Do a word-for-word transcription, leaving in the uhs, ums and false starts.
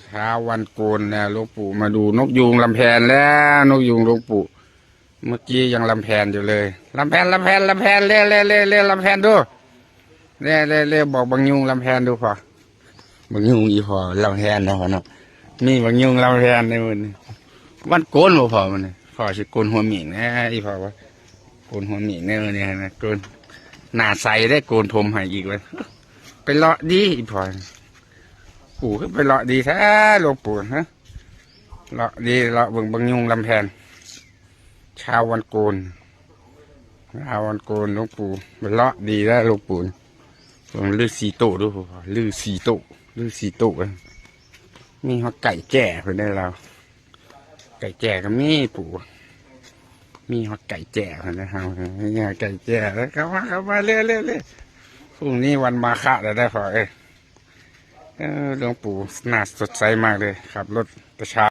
เช้าวันโกนแล้ว หลวงปู่มาดูนกยูงลำแพนแล้ว นกยูงหลวงปู่ เมื่อกี้ยังลำแพนอยู่เลย ลำแพน ลำแพน ลำแพน เล่เล่เล่เล่ลำแพนดู เล่เล่เล่บอกบังยูงลำแพนดูพ่อ บังยูงอีพ่อลำแพนนะพ่อเนาะ มีบังยูงลำแพนในมื้อนี้ วันโกนบ่พ่อมื้อนี้ พ่อสิโกนหัวหมิงนะอีพ่อว่า โกนหัวหมิงในมื้อนี้นะ โกน หน้าใสได้ โกนผมให้อีกแล้ว ไปเลาะดีอีพ่อ ปู่คือไปเลาะดีแท้ หลวงปู่ฮะ เลาะดี เลาะเบิ่งบังยูงลำแพน เช้าวันโกน เช้าวันโกน หลวงปู่ไปเลาะดีแล้ว หลวงปู่ เบิ่งฤๅษีโตดู ฤๅษีโต ฤๅษีโต มีฮอดไก่แจ้เพิ่นได้แล้ว ไก่แจ้ก็มีปู่ มีฮอดไก่แจ้เพิ่นได้เฮา มีฮอดไก่แจ้แล้ว เข้ามา เข้ามา เร็วเร็วเร็ว พรุ่งนี้วันมาฆะแล้วได้พ่อเอ้ย เออ หลวงปู่หน้าสดใสมากเลย ขับรถแต่เช้า